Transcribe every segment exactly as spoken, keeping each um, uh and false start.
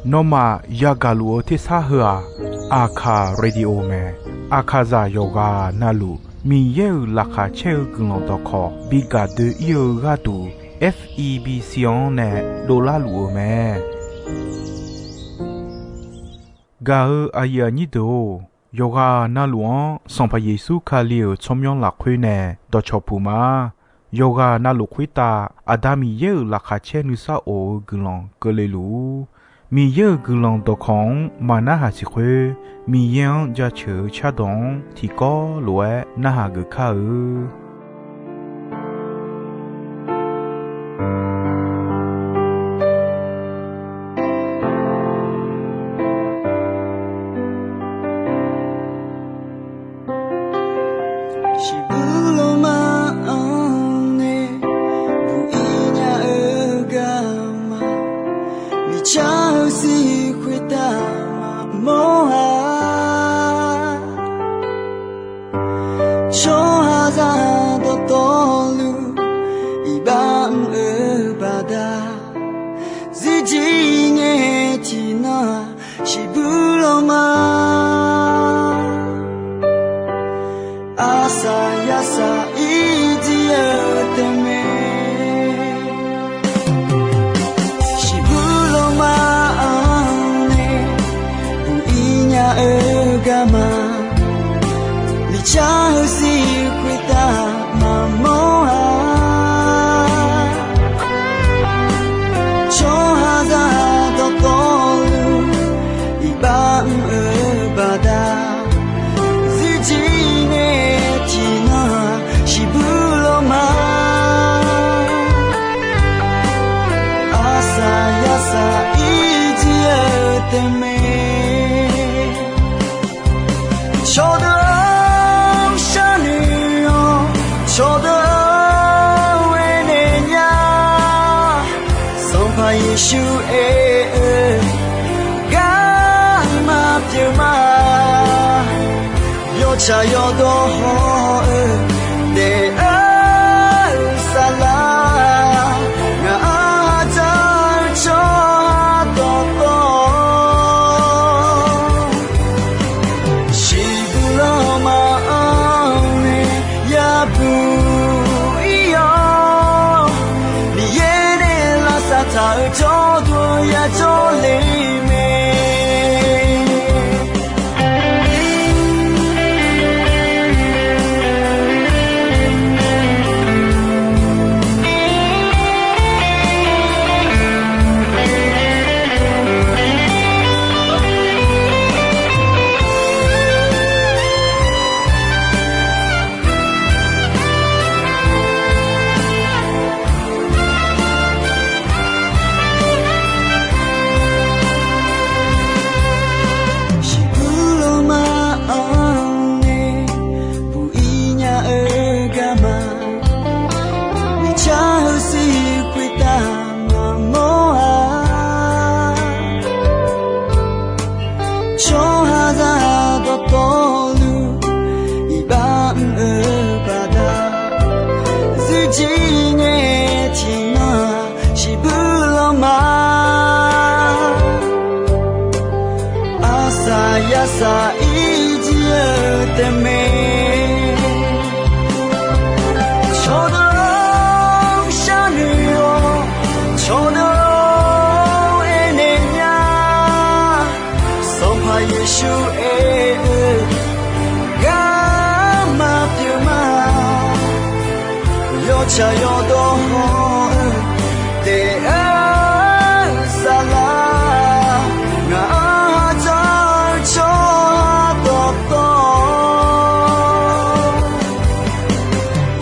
Nawmaf yagaq luf-eu tersar heu-aq, Aqkaq radio mae. Aqkaqzaq yawqghaq navluf Miqyaer-euq laqkhaq caer-eu guiqlanq dawqkawq bi gaq doe-ir-eu gharduq, F E B C-anr nae dovlar luf-eu mae. Gaq-eu aqyuif aqnyir deuq-or, yawqghaq navluf-anr Sanqpaq Yeqsur Kali-euq tsawrmyanr lafkhoer nae dawqcawq puq ma. Yawqghaq navluf khoertav Aqda Miqyaer-euq laqkhaq caer nuisar of-eu guiqlanq keuvle luf-ur. Miqyaer-euq guiqlanq dawqkawq-anr maq narhaq siq khoer, Miqyaer-anr jaceuq-eu cardawq-anr tiqkawv lof-aer narhaq geuf kar-eu. Shiqbuq lawma-anr nae buq-ir nya-eu garma, miqcar-eu siq khoertav maqmawr-a. Tsawrhaqzaq dawqtawvluf iqbax mr-eu baqda, zirjir ngae tiqnan-aq shiqbuq lawma. Arsaq yarsaq irjir-eu taef mae. Shiqbuq lawma-anr nae buq-ir nya-eu garma, miqcar-eu siq khoertav maqmawr-a. Tsawrhaqzaq dawqtawvluf iqbax mr-eu baqda, zirjir ngae tiqnan-aq shiqbuq lawma. Arsaq yarsaq irjir-eu taef mae. Cawqdeuq-anr sharnoeq-awr, cawqdeuq-anr aernaeq nya. Sanqpaq Yeqsur aer-eu garma pyeuf ma. Yawtsaq yawdawr haw-eu daef-eu saflar, ngaq-anr haqdzaq-eu tsawrhaq dawqtawv, shiqbuq lawma-anr nae yabuq-ir-awr, Miqyaer nae lavsav taq-eu jawrduq yajawr le mae. Shiqbuq lawma-anr nae buq-ir nya-eu garma, miqcar-eu siq khoertav maqmawr-a. Tsawrhaqzaq dawqtawvluf iqbax mr-eu baqda, zirjir ngae tiqnan-aq shiqbuq lawma. Arsaq yarsaq irjir-eu taef mae. Cawqdeuq-anr sharnoeq-awr, cawqdeuq-anr aernaeq nya. Sanqpaq Yeqsur aer-eu garma pyeuf ma. Yawtsaq yawdawr haw-eu daef-eu saflar, ngaq-anr haqdzaq-eu tsawrhaq dawqtawv,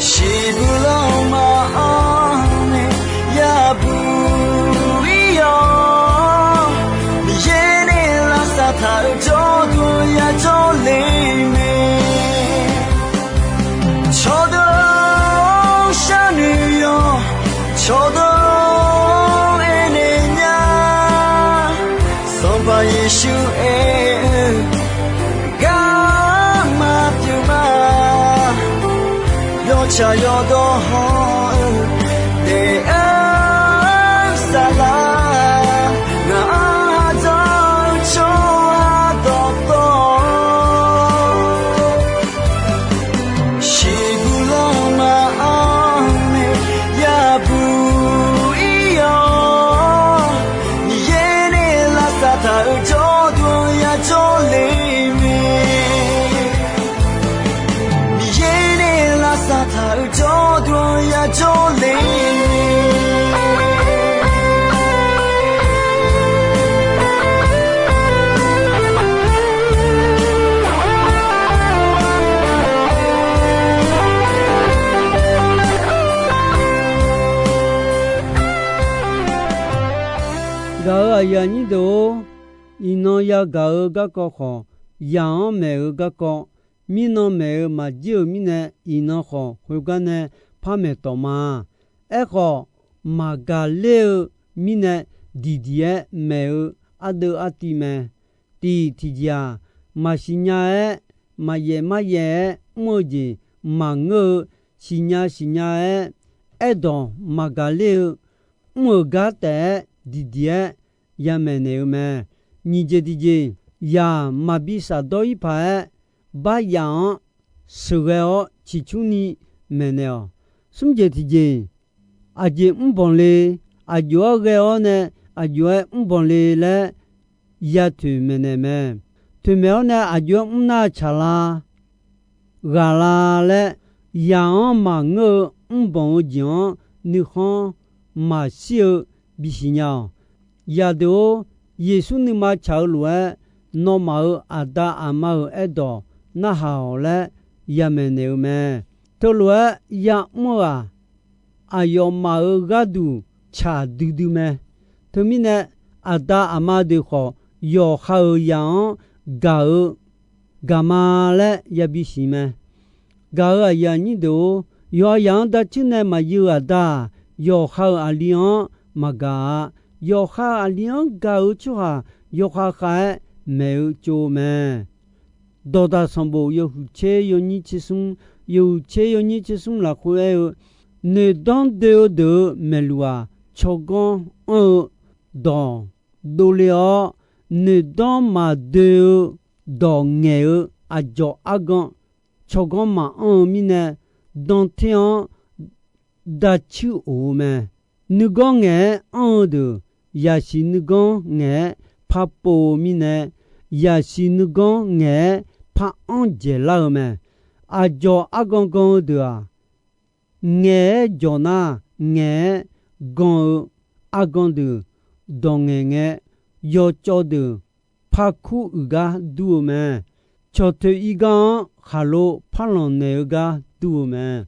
shiqbuq lawma-anr nae yabuq-ir-awr, Miqyaer nae lavsav taq-eu jawrduq yajawr le mae. Cawqdeuq-anr sharnoeq-awr, cawqdeuq-anr aernaeq nya. Sanqpaq Yeqsur aer-eu garma pyeuf ma. Yawtsaq yawdawr haw-eu daef-eu saflar, Gaq-euq aqyuif aqnyir deuq-or, iqnan yagaq-eu garkawv khawf, yaq-anr maeq-eu garkawv, mirnan maeq-eu maqjir-euq mirnae, iqnan khawf khoergar nae par maeqtawf ma. Aerkhawf, maqgaq ler-eu mirnae diqdiq-aer maeq-eu ardeuv artiv mae. Tiq tiqjeq-aq, maqsiq nya-aer, maqyaef maryaef-aer mr-eu jeq maqngeur-eu, siqnya siqnya-aer, aerdawq maqgaq ler-eu, mr-euq gar taef-aer diqdiq-aer yamaeq naeq-eu mae. Nyiq jeq tiqjeq, yaq maqbi shafdawr-ir paq-aer, baryaf-anr sheuqghae-awr ciqcurni maeqnaeq-awq. Smr jeq tiqjeq, aqjeq mrbanq le, aqjox-aer ghae-awr nae aqjox-aer mrbanq le laer ya toeqmaeq naeq mae. Toeqmaeq-awr nae aqjox-aer mrnar tsaqlar, ghaqlar laer, yaq-anr maqngeur-eu mrbanq-eu jeq-anr nuikhanr maqshir-eu bisiq nya-awq. Yaqdeuq-or, Yeqsur nuima tsaq-eu lof-aer, nawmaf-euq aqda aqma-euq aerdawq narhaq-awq laer yamaeq naeq-eu mae. Teulof-aer ya'mr-eu-aq, aqyawfmaf-euq gharduq tsaq duidui mae. Teumirnae, aqda aqma deuq khawf, yawqha-euq yaq-anr gaq-eu gaq ma laer yabi siq mae. Gaq-euq aqyuif aqnyir deuq-or, yawqha yaq-anr darcuir nae maqyuiv-eu aqda-aq, yawqha-euq aqli-anr maqgaq-a. Yawqha aqli-anr gaq-eu tsawrhaq yawkhav khav-aer maeq-eu tsov-eu mae. Dawqdaq sanqbof yawhuiq tser yawnyir tser smr, yawhuiq tser yawnyir tser smr lafkhoer aer-eu, noeqdanr doe-eu deuq-euq maeqluq-aq, tsawrganr anr-eu dawq dovle-awr, noeqdanr maqdoe-eu dawq ngaeq-eu aqdzawq argan tsawrganr maqanr-eu mirnae, danter-anr darcuir of-eu mae. Nuiganr ngaeq-aer anr-eu deuq, yaqsiq nuiganr ngaeq-aer par pov-eu mirnae, yaqsiq nuiganr ngaeq-aer par anr dzaeqlar-eu mae. Aqdzawq argan gan-eu deuq-aq, ngaeq-aer jawq nar, ngaeq-aer gan-eu argan deuq dawq ngaeq ngae, yawcawv deuq parkur uiqgar dur-eu mae. Cawqtoeq irgar-anr khaqlo parlanq naeq-eu gar dur-eu mae.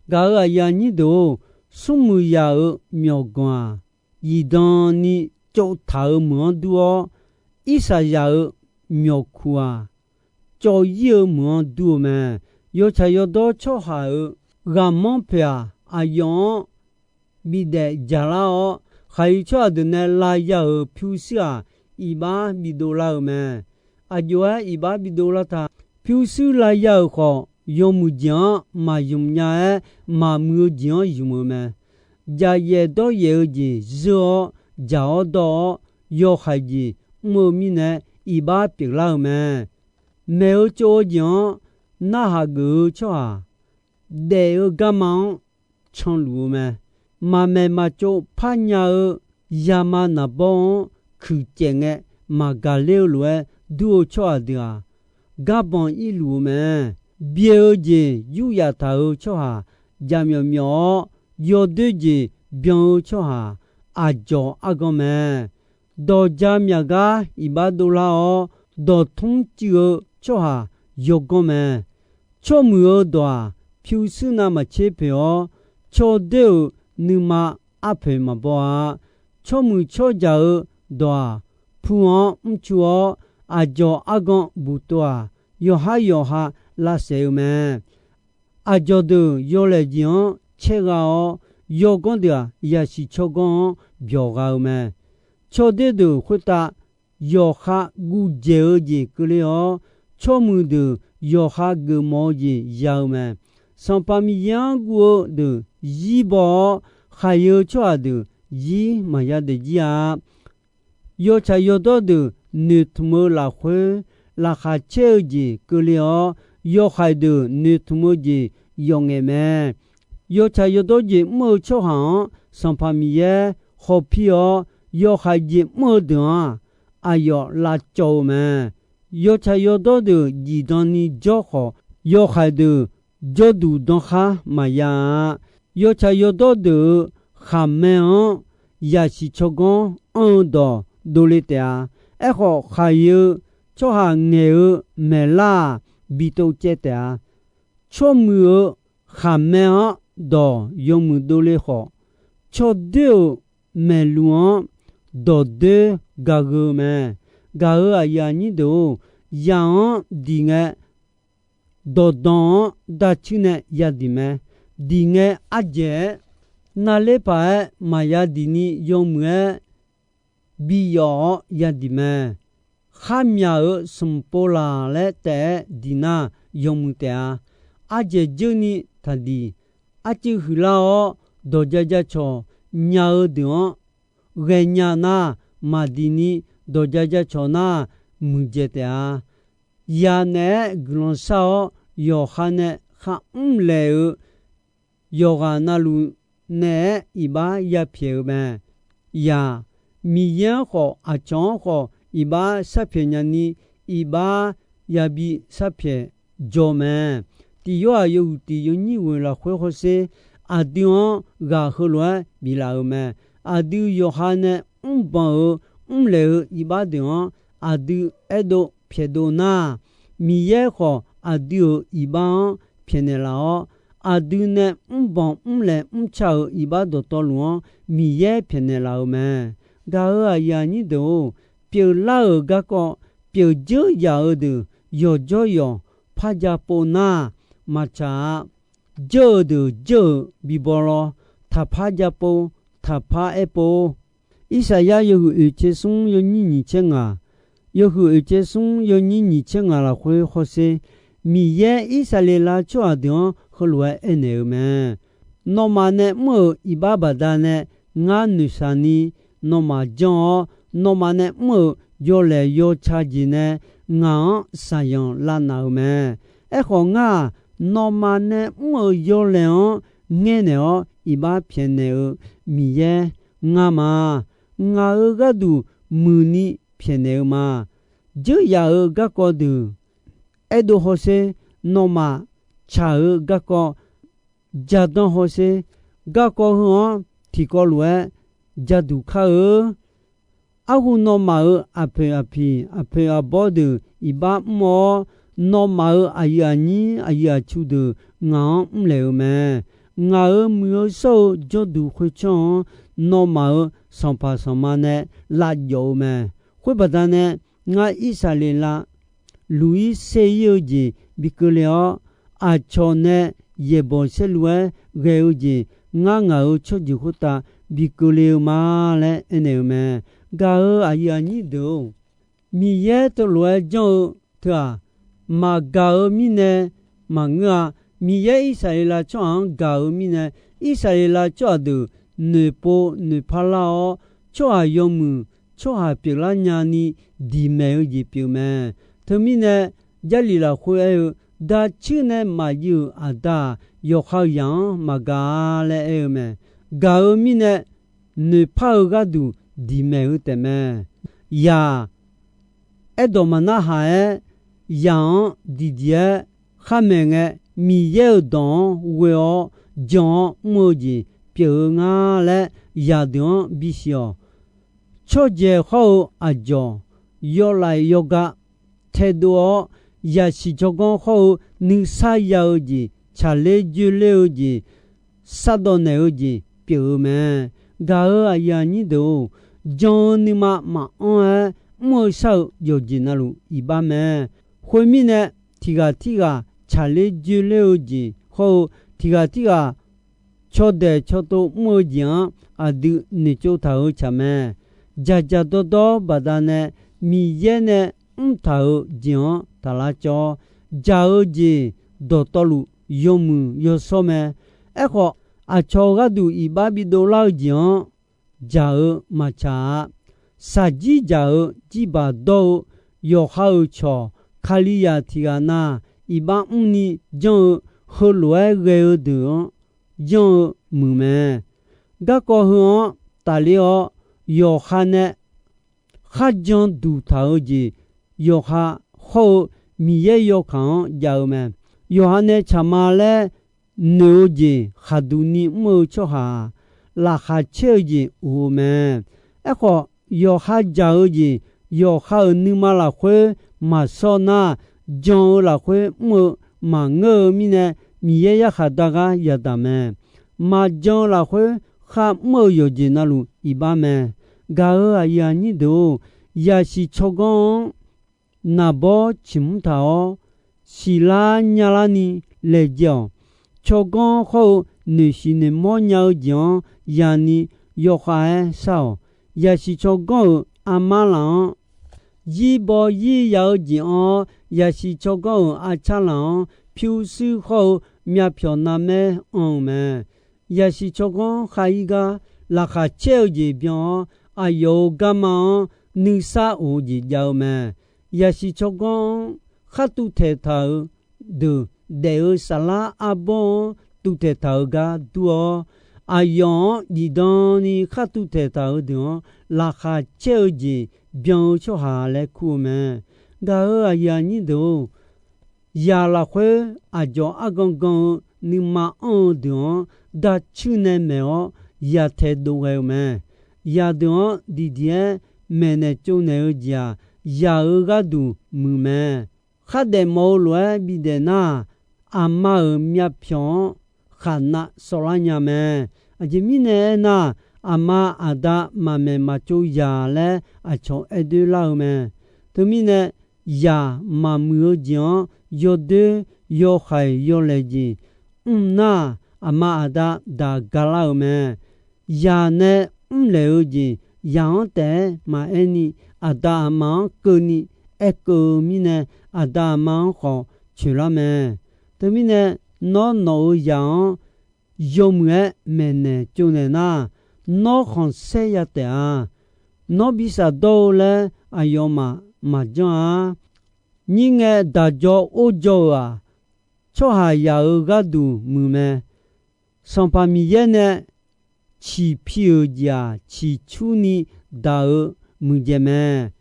Gaq-euq aqyuif aqnyir deuq-or, smrmuiq yaq-euq myawqganq-aq, zifdan ni cawv taq-euq meuq-anr dur-awr, irsaqzaq-euq myawqkuq-aq, cawv ir-eu meuq-anr dur-eu mae. Yawtsaq yawdawr tsawrhaq-euq ghaqmanr poeq-aq, aqyawf-anr bidaef jaqlar-awr, khaqyuif tsawrhaq deuq nae lavya-euq pyurshuir-aq, iqbax bidov lar-eu mae. Aqjox-aer iqbax bidov lar ta. Pyurshuir lavya-euq khawf, yawmuiq jeq-anr maqymq nya-aer, maqmuiq-eu jeq-anr ymq-eu mae. Jaqyaef dawryaef-eu jeq zeur-awr, jaq-awr dawr-awr, yawhaiq jeq mr-eu mirnae, iqbax pyeuflar-eu mae. Maeq-eu tsov-eu jeq-anr narhaq geuf-eu tsawrhaq, daef-eu garma-anr canluf-eu mae. Maqmaeq maqtsov parnya-eu yama naqbawr-anr kuiqcaev ngae, maqgaq ler-eu lof-aer dur-eu tsawrhaq deuq-aq, garbanq irluf-eu mae. Byae-eu jeq yuryaf taq-eu tsawrhaq jaqmyawf myawf-awr, yawdoer jeq byan-eu tsawrhaq aqdzawq argan mae. Dawqja myaq gar iqbax dovlar-awr, dawqtmr cuiv-eu tsawrhaq yawganr mae. Tsawrmuiq-eu dawq-aq, pyurshuir navmaqtser poeq-awr, tsawrdoer-euq nuima arpoeq maqbaw-a. Tsawrmuiq tsawrjaq-eu dawq-aq, pu-anr mrcu-awr, aqdzawq argan buqtov-aq, yawqhar yawqha lavsaef-eu mae. Aqdzawq deuq yawlaeq jeq-anr caergha-awr, yawganr deuq-aq, yaqsiq tsawrganr-anr byawqgha-eu mae. Tsawrdoer deuq khoertav yawqha guvdzaeq-eu jeq keuvle-awr, tsawrmuiq deuq yawqha geufmawf-eu jeq ya-eu mae. Sanqpaq Miqyaer-anr guv-eu deuq zir baw-awr, khaqyae-eu tsawrhaq deuq zir maqya daefjir-a. Yawtsaq yawdawr deuq noeqtmq-eu lafkhoer, laqkhaq caer-eu jeq keuvle-awr, yawhaiq deuq noeqtmq-eu jeq yawf ngaef mae. Yawtsaq yawdawr jeq mr-eu tsawrhaq-anr Sanqpaq Miqyaer hawpir-awr, yawhaiq jeq mr-eu deuq-anr aqyawf lavcawv-eu mae. Yawtsaq yawdawr deuq zifdan ni jawr khawf, yawhaiq deuq jawrduq dankhar maqya-a. Yawtsaq yawdawr deuq-euq khaqmae-anr yaqsiq tsawrganr anr-eu dawq dovle taef-a. Aerkhawf, khaqyae-eu tsawrhaq ngaeq-eu maeqlar-aq, bi tov caev taef-a. Tsawrmuiq-euq khaqmae-anr dawq yawmuiq dovle khawf, tsawrdoer-euq maeqluq-anr dawqdoer gaq-eu mae. Gaq-euq aqyuif aqnyir deuq-or, yaq-anr diq ngae, dawqdanq-anr darcuir nae yadiq mae. Diq ngae ardzaeq-aer, navler paq-aer maqya diq ni yawmuiq-aer biyawf-awr yadiq mae. Kharmyaq-euq smq pov laq laer taef-aer diq nar, yawmuiq taef-a. Ardzaeq dzeur ni taqdiq. Arcuiv huiqlar-awr, dawqja jacawq nya-eu deuq-anr ghaenya nar, maqdiq ni dawqja jacawq nar, muiqdzaeq taef-a. Yaq naeq-aer guiqlanq shar-awr, yawqha nae kharmr laeq-eu yawqghaq navluf naeq-aer iqbax yapyaeq-eu mae. Yaq, Miqyaer-anr khawf, aqcawq-anr khawf, iqbax sharpyaeq nyani, iqbax yabi sharpyaeq jawr mae. Tiq Yorhaq yawhuiq tiq yawnyir ghoeq lafkhoer hawsher, aqdui-anr ghaq heulof-aer biflaf-euq mae. Aqdui yawqha nae mrbanq-euq mrlaeq-eu iqbax deuq-anr aqdui aerdov pyaeqdov nar, Miqyaer khawf aqdui-euq iqbax-anr pyaeqnaeq laf-awr, aqdui nae mrbanq mrlaeq mrca-euq iqbax dawqtawvluf-anr Miqyaer pyaeqnaeq laf-eu mae. Gaq-euq aqyuif aqnyir deuq-or, pyeuflar-euq garkawv, pyeuf dzeur yaq-eu deuq yawqjawr yawq par ja pov nar, maqtsaq-a. Dzeur-eu deuq dzeur-euq bibaw lawr, taqpar ja pov, taqpar aer pov. Irsaqyar yawhuiq oeq tser smr yawnyir nyiq tser ngaq, yawhuiq oeq tser smr yawnyir nyiq tser ngaq lafkhoer hawsher, Miqyaer Irsaqleqlav tsawrhaq deuq-anr heulof-aer aernaeq-eu mae. Nawmaf nae mr-euq iqbax baqdanae ngar noeqshaq ni nawmaf janr-awr, nawmaf nae mr-euq yawlaeq yawca jeq nae ngaq-anr shaqzanq lavnaq-euq mae. Aerkhawf, ngar-aq, nawmaf nae mr-euq yawlaeq-anr ngaenaeq-awr iqbax pyaeqnaeq-eu Miqyaer ngar ma. Ngaq-euq gharduq muiqni pyaeqnaeq-eu ma. Dzeur yaf-euq garkawv deuq aerdov hawsher, nawmaf tsaq-eu garkawv jadanr hawsher, garkawv heu-anr tiqkawv lof-aer jaduq kar-eu. Arhu nawmaf-euq aqpoeq aqpiq, aqpoeq aqbawr deuq iqbax mr-awr, nawmaf-euq aqyuif aqnyir aqyuif aqtsu deuq ngaq-anr mrlaeq-eu mae. Ngaq-euq muiq-eu shawr-eu jawrduq khoertsanr-anr nawmaf-euq sanqpaq sanqma nae lavjawf-eu mae. Khoer baqdanae, ngar Irsaqleqlav luq-ir ser-ir-eu jeq bi keuvle-awr, aqcawq nae yaeqbawq saerlu-aer ghae-eu jeq, ngar ngaq-euq tsawrjeuq khoertav bi keuvle-eu ma laer aernaeq-eu mae. Gaq-euq aqyuif aqnyir deuq-or, Miqyaer teulof-aer janr-eu teu-aq, maqgaq-eu mirnae maqngeur-a. Miqyaer Irsaqleqlav tsawrhaq-anr gaq-eu mirnae, Irsaqleqlav tsawrhaq deuq noeqpov noeqpar lar-awr, tsawrhaq yawmuiq tsawrhaq pyeuflar nyani diqmaeq-eu jeq pyeuf mae. Teumirnae, Jarlif lafkhoer aer-eu, Dacuir nae maqjiv-euq Aqda-aq, yawqha-euq zaq-anr maqgaq-a laer aer-eu mae. Gaq-eu mirnae, noeqpar-eu gharduq diqmaeq-eu taefmae. Yaq, aerdawq maqnarhaq-aer, yaq-anr diqdiq-aer khar maeq ngae, Miqyaer-euq dawq-anr ghoe-awr jan-awr mr-eu jeq pyeuf-eu nga laer, yaqdeuq-anr bisiq-awq. Tsawrjaeq hawr-eu aqdzawq, yawlaeq yawga taedov-awr, yaqsiq tsawrganr hawr-eu nuisar ya-eu jeq, tsaqler joerler-eu jeq, sardawv naeq-eu jeq pyeuf-eu mae. Gaq-euq aqyuif aqnyir deuq-or, jan-eu nuima maqanr-aer mr-eu shar-eu yawqjeq navluf iqbax mae. Khoermirnae, tiqghaq tirghaq tsaqler joerler-eu jeq hawr-eu, tiqghaq tirghaq cawdaeq cawtov mr-eu jeq-anr aqdui noeqtsov taq-eu tsaq mae. Dzaqdzaq dawrdawr baqdanae Miqyaer nae mrtaq-euq jeq-anr taqlar cawv-awr, dzaq-eu jeq dawqtawvluf yawmuiq yawshawr mae. Aerkhawf, aqcawq gharduq iqbax bidov lar-eu jeq-anr dzaq-eu maqtsaq-a. Shaqjir dzaq-eu jirbaq dawr-eu yawqha-euq cawq, Kalizaq tiqghaq na iqbax mrni janr-eu, heulof-aer ghae-eu deuq-anr yanr-eu muiq mae. Garkawv heu-anr tafler-awr, yawqha nae kharjan duq taq-eu jeq, yawqha hawr-eu Miqyaer yawkaq-anr jav-eu mae. Yawqha nae tsaqma laer noeq-eu jeq khaqduq ni mr-eu tsawrhaq-aq, laqkhaq caer-eu jeq of-eu mae. Aerkhawf, yawqha dzaq-eu jeq yawqha-euq nuima lafkhoer maqshawr nar, jan-eu lafkhoer mr-eu maqngeur-eu mirnae, Miqyaer yarkhaq dar gar yadaq mae. Maqjan-eu lafkhoer kharmr-eu yawqjeq navluf iqbax mae. Gaq-euq aqyuif aqnyir deuq-or, yaqsiq tsawrganr-anr naqbawr ciqmr taq-awr, siqlar nyalar ni laejae-awq. Tsawrganr hawr-eu noeqshiq noeqmawr nya-eu jeq-anr yani yawkhav-aer shar-awq. Yaqsiq tsawrganr-euq armar laf-anr, zir baw zir ya-eu jeq anr-awr, yaqsiq tsawrganr-euq arcar laf-anr pyurshuir hawr-eu myavpyawq navmaer anr-eu mae. Yaqsiq tsawrganr khav-ir gar laqkhaq caer-eu jeq byan-awr, aqyawf-euq garma-anr nuisar of-eu jeq jav-eu mae. Yaqsiq tsawrganr-anr khar tuvtaeq taq-euq deuq daef-eu saflar arbawr-anr tuvtaeq taq-eu gar dur-awr, aqyawf-anr zifdan ni khar tuvtaeq taq-eu deuq-anr laqkhaq caer-eu jeq byan-eu tsawrhaq laer kur-eu mae. Gaq-euq aqyuif aqnyir deuq-or, zaq lafkhoer aqdzawq argan gan-eu nuima anr-eu deuq-anr darcuir nae maeq-awr yaqtaeq dov ghae-eu mae. Zaqdeuq-anr diqdiq-aer maeqnaeq tsovnaeq-eu jeq-aq, zaq-euq gharduq muiq mae. Khardaef mawf-eu lof-aer bidaef nar, aqma-euq myavpyawq-anr khaqnav sawvlar nya mae. Aqjeq mirnae aernar, aqma aqda maqmaeq maqtsov yaq laer aqcawq aer doer lar-eu mae. Teumirnae, zaq maqmuiq-eu jeq-anr yawdoer yawhaiq yawlaeq jeq mr nar, aqma aqda daq galar-euq mae. Zaq nae mrlaeq-eu jeq, zaq-anr taef-aer maqaer ni, aqda aqma-anr keuvni aerkeuv-eu mirnae, aqda aqma-anr khawf coeqlar mae. Teumirnae, nawr nawq-euq zaq-anr yawmuiq-aer maeqnaeq tsovnaeq nar, nawr khanqsaer ya taef-a. Nawr bi shafdawr-eu laer aqyawfmaf maqjanr-a. Nyir ngae daq jawr or jawr-euq-aq, tsawrhaqzaq-euq gharduq muiq mae. Sanqpaq Miqyaer nae ciqpi-euq jeq-aq, ciqcurni daq-eu muiqdzaeq mae.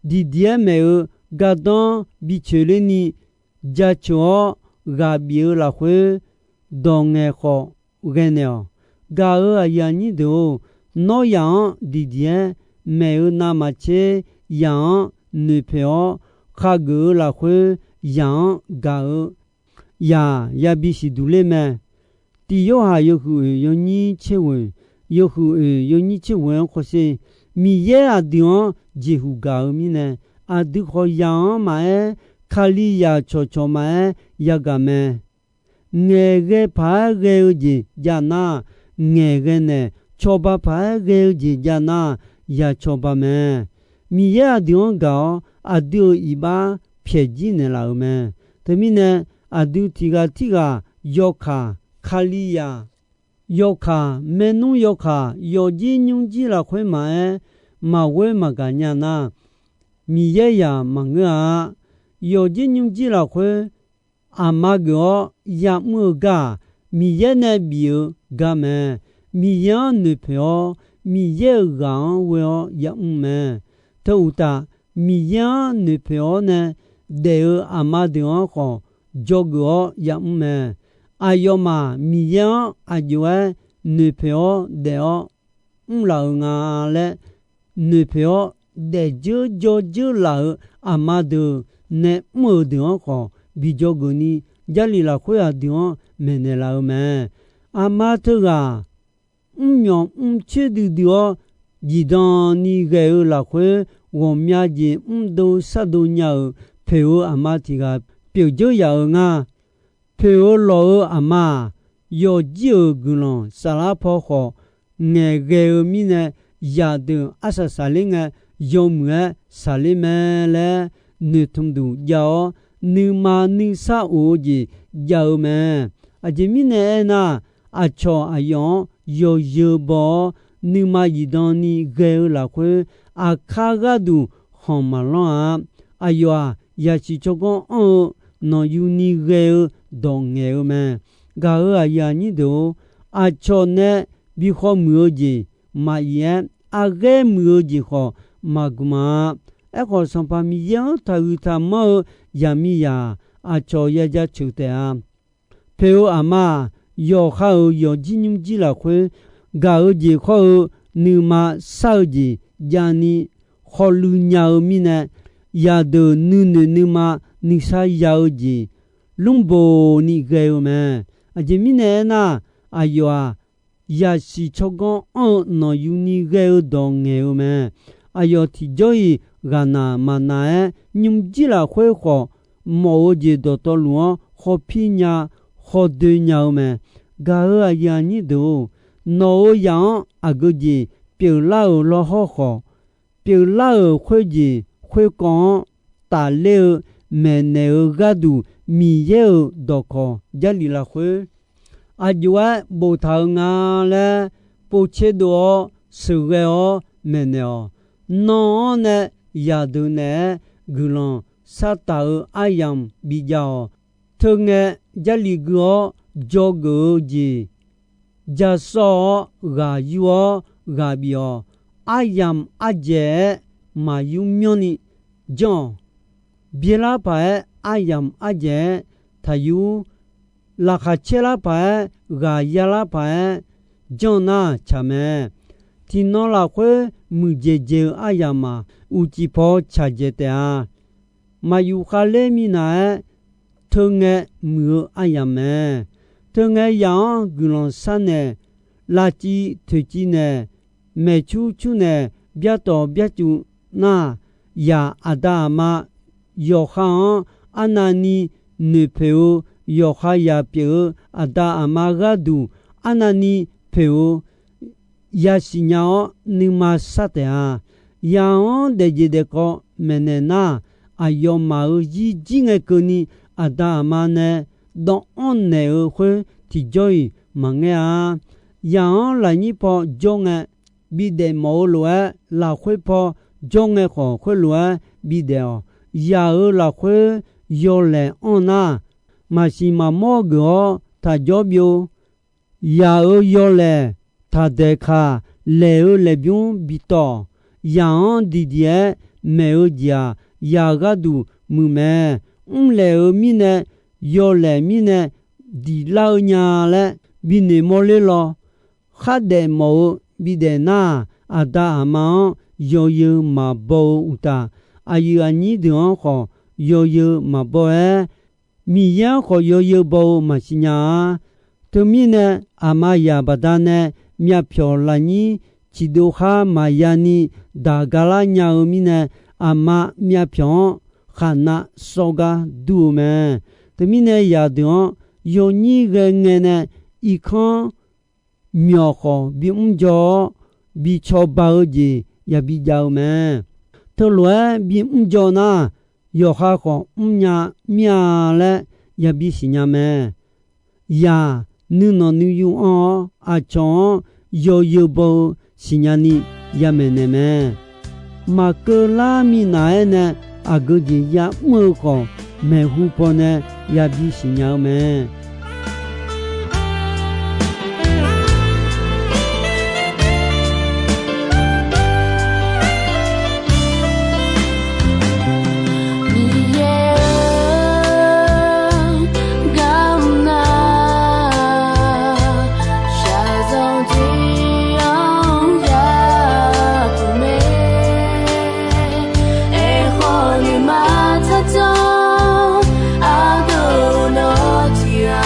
Diqdiq-aer maeq-eu gardanr bicoeq lerni jaceuq-awr ghaq bif-eu lafkhoer, dawq ngaeq khawf ghae naeq-awq. Gaq-euq aqyuif aqnyir deuq-or, nawr zaq-anr diqdiq-aer maeq-eu navmaqtser, zaq-anr noeqpoeq-awr, khageuf-eu lafkhoer zaq-anr gaq-eu zaq yabi siqduq ler mae. Tiq Yorhaq yawhuiq oeq yawnyir tser ghoeq, yawhuiq oeq yawnyir tser ghoeq-anr khawfsher, Miqyaer aqdui-anr jeqhuq gaq-eu mirnae, aqdui khawf zaq-anr maqaer, Kalizaq cawqcawq maqaer yagaq mae. Ngaeqghae paq-aer ghae-eu jeq jav nar, ngaeqghae naeq, cawba paq-aer ghae-eu jeq jav nar, ya cawba mae. Miqyaer aqdui-anr gaq-awr, aqdui-euq iqbax pyaeqjir naeqlaf-euq mae. Teumirnae, aqdui tiq ghaq tirghaq yawkaq, Kalizaq yawkaq, maernmr yawkaq, yawqjir nymrjir lafkhoer maqaer, maqghoer maqgaq nya nar, Miqyaer zaq maqngeur-a. Yawqjir nymrjir lafkhoer aqma geuf-awr ya'mr-eu gar-aq, Miqyaer nae bif-eu gar mae. Miqyaer-anr noeqpoeq-awr, Miqyaer-euq ghaq-anr ghoe-awr ya'mr mae. Teu uqtaf, Miqyaer-anr noeqpoeq-awr nae daef-eu aqma deuq-anr khawf, dzawgeuf-awr ya'mr mae. Aqyawfmaf Miqyaer-anr aq jov-aer noeqpoeq-awr daef-awr mrlaf-euq nga laer noeqpoeq-awr daefdzeur dzawrdzeur laf-euq aqma deuq nae mr-euq deuq-anr khawf, bi dzawgeuf ni Jarlif lafkhoer aqdui-anr maeqnaeq laf-eu mae. Aqma teughaq mrmyawq mrcoer duidui-awr, zifdan ni ghae-eu lafkhoer, ghawqmya jeq mrdov shardov nya-euq poeq-eu aqma tiq ghaq pyeuf dzeur yaf-euq nga. Poeq-eu lawq-eu aqma-aq, yawqjir-euq guiqlanq saflar paw khawf, ngaeqghae-eu mirnae, zaqdeuq arsaq saqler ngae, yawmuiq-aer saqler mae laer noeqtmq duq jav-awr, nuima nuisar of-eu jeq jav-eu mae. Aqjeq mirnae aernar, aqcawq aqyawf-anr yawzeu baw-awr, nuima zifdan ni ghae-eu lafkhoer, aqkar gharduq khanq maqlanr-a. Aqyawf-aq, yasiq tsawrganr anr-eu, nanqyuni ghae-eu dawq ngaeq-eu mae. Gaq-euq aqyuif aqnyir deuq-or, aqcawq nae bi khawmuiq-eu jeq maqif-aer, arghaer muiq-eu jeq khawf maqgmq-a. Aerkhawf, Sanqpaq Miqyaer-anr taqhuiq taqmanr-eu zaqmiqzaq aqcawq ya jaceuq taef-a. Poeq-eu aqma-aq, yawqha-euq yawqjir nymrjir lafkhoer gaq-eu jeq khawr-eu nuima sar-eu jeq javni khawluiv nya-eu mirnae, zaqdeuq nuinoeq nuima nuisar ya-eu jeq lmrboq ni ghae-eu mae. Aqjeq mirnae aernar, aqyawf-aq, yaqsiq tsawrganr anr-eu nawqyuni ghae-eu dawq ngaeq-eu mae. Aqyawf tiqjawr-iq ghaqnaq maqnav-aer, nymrjir lafkhoer khawf mawf-eu jeq dawqtawvluf-anr khawpir nya, khawdoe nya-eu mae. Gaq-euq aqyuif aqnyir deuq-or, nawq-euq zaq-anr aqgeu jeq pyeuflar-euq lawrhawr khawf, pyeuflar-euq khoerjeq khoerkawv-anr tafler-eu maeqnaeq-eu gharduq, Miqyaer-euq dawqkawq Jarlif lafkhoer aqjox-aer boftaq-eu nga laer povtser dov-awr sheuqghae-awr maeqnaeq-awq. Nan-anr nae zaqdeuq naeq-aer guiqlanq shartaq-eu aryamq bijav-awq. Teungae Jarlif gui-awr dzawgeuf-eu jeq ja sawr-awr ghaq yur-awr ghaq bif-awq. Aryamq ardzaeq-aer maqyur myanrni janr-awq. Byaerlar paq-aer aryamq ardzaeq-aer taqyur. Laqkhaq caerlar paq-aer ghaq yalar paq-aer janr nar tsaq mae. Tiqnan lafkhoer muiqdzaeq dzaeq-eu aryamq-aq, uqcif paw tsaq dzaeq taef-a. Maqyuf khavler minav-aer teungae muiq-eu aryamq mae. Teungae zaq-anr guiqlanq sharnaeq, lavciv toeqciv naeq, maeqcur cur naeq, byartawf byarcuv nar, zaq aqda aqma yawqha-anr arnavni noeqpoeq-eu, yawqha zaq pyeuf-eu aqda aqma gharduq arnavni poeq-eu yasiq nya-awr nuima shar taef-a. Zaq-anr daefjeq daefkawv maeqnaeq nar, aqyawfmaf-euq zirjir ngae keuvni aqda aqma nae dawvanr naeq-eu khoer tiqjawr-iq maqngaer-a. Zaq-anr lafnyir paw jawr ngae bidaef mawf-eu lof-aer, lafkhoer paw jawr ngae khawf khoerlof-aer bidaef-awq. Zaq-euq lafkhoer yawlaeq anr nar, maqsiq maqmawr geuf-awr taq jawr byov. Zaq-euq yawlaeq taqdaeq kaq, laeq-eu laeqbymr bitawq. Zaq-anr diqdiq-aer maeq-eu jeq-aq, zaq gharduq muiq mae. Mrlaeq-euq mirnae, yawlaeq mirnae diqlar-eu nya laer binoeq mawrler lawr. Khardaef mawf-eu bidaef nar, aqda aqma-anr yawzeu maqbaw-eu uqtaf, aqyuif aqnyir deuq-anr khawf yawzeu maqbaw-aer, Miqyaer-anr khawf yawzeu baw-eu maqsiq nya-a. Teumirnae, aqma zaq baqdanae myavpyawq lafnyir ciqdov khar maqya ni daq galar nya-eu mirnae, aqma myavpyawq-anr khaqnav sawv gar dur-eu mae. Teumirnae, zaqdeuq-anr yawnyir ghae ngae nae irkanr myawq khawf bimr jawr-awr, bi cawba-eu jeq yabi jav-eu mae. Teulof-aer bimr jawr nar, yawqha khawf mrnya mir-a laer yabi siqnya mae. Zaq nuinanq nuiyu anr-awr, aqcawq-anr yawzeu baw-eu siqnya ni yamaeq naeq mae. Maqkeuv lar minav-aer nae aqgeu jeq yamr-eu khawf, maeqhu pawnae yabi siqnya-eu mae. Miqyaer-eu, garmr nar, shaqzanq tiq-anr yapuq mae. Aerkhawf, nuima tsawrjawr ardov nawr tiq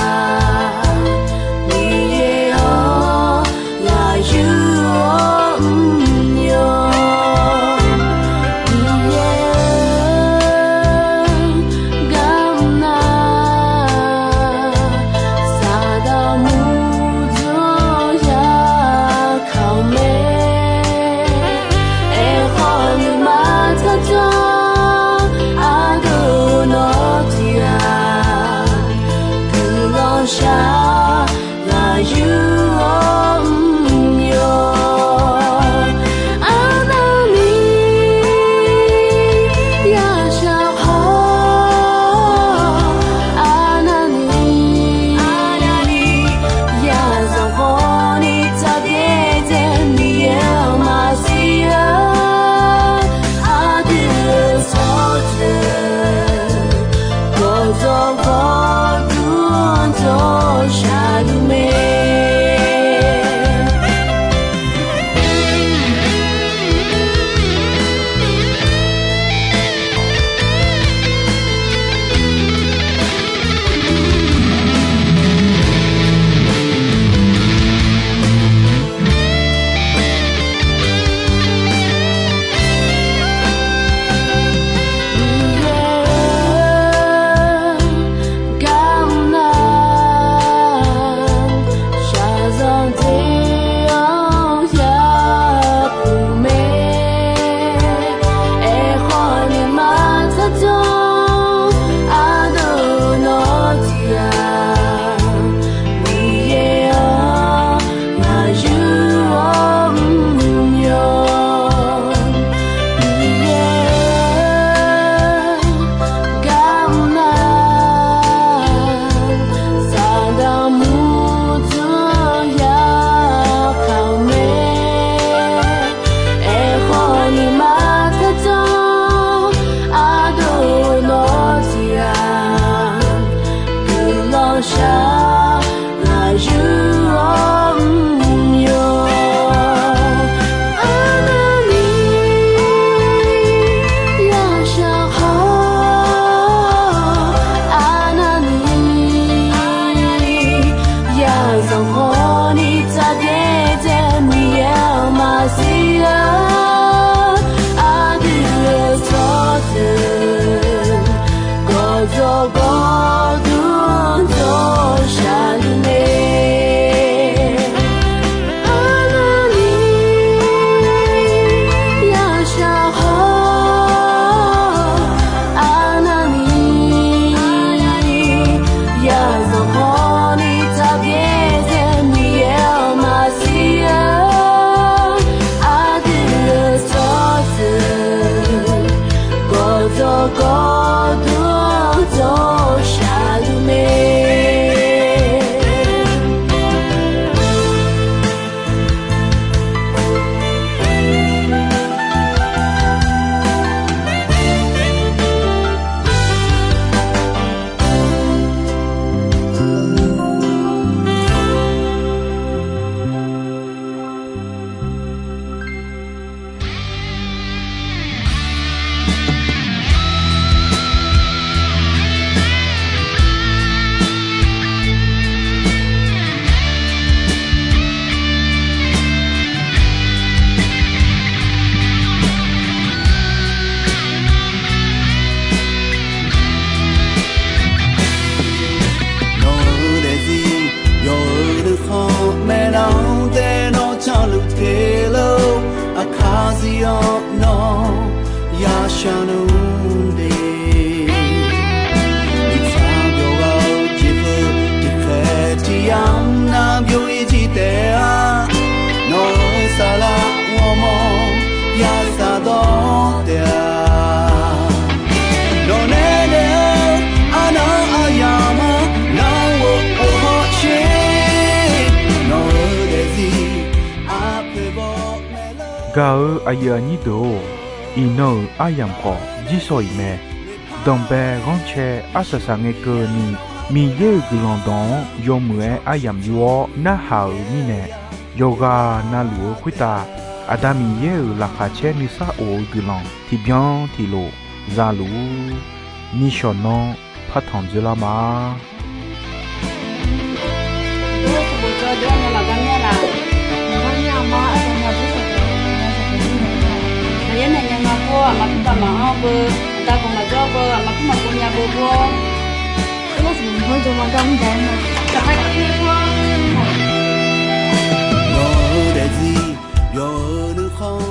Zir-awr nawr yashaq nmr de. Miqtsaq byawq ghaq-eu jeqkeuv tiqkhaeq tiqyamq nar byov-ir jir taef-a. Nawq-euq saqlaq ghawrmawr yashaq dawr taef-a. Nawqnae daef-eu arnan aryamq-anr nar ghofkhof hawsher. Nawq-euq daefzir aqpoeq baw mae lor. Gaq-euq aqyuif aqnyir deuq-or, iqnan-euq aryamq khawf jirsawq iq mae. Danqbae ghanrcae arsaq saq ngae keuvni, Miqyaer-euq guiqlanq dawq-anr yawmuiq-aer aryamq yur-awr narhaq-euq mirnae, yawqghaq navluf-eu khoertav Aqda Miqyaer-euq laqkhaq caer nuisar of-eu guiqlanq tiqbyan tiqlof za luf-ur. Nishawq nanr partanq dzoerlar ma. Aqyawfmaf nae aqma pur maqanr beu, aqda khawf maqjawr beu, aqma pur maqpov nya beu bur-awr, nawq-eu daefzir yawf-eu nuikhanr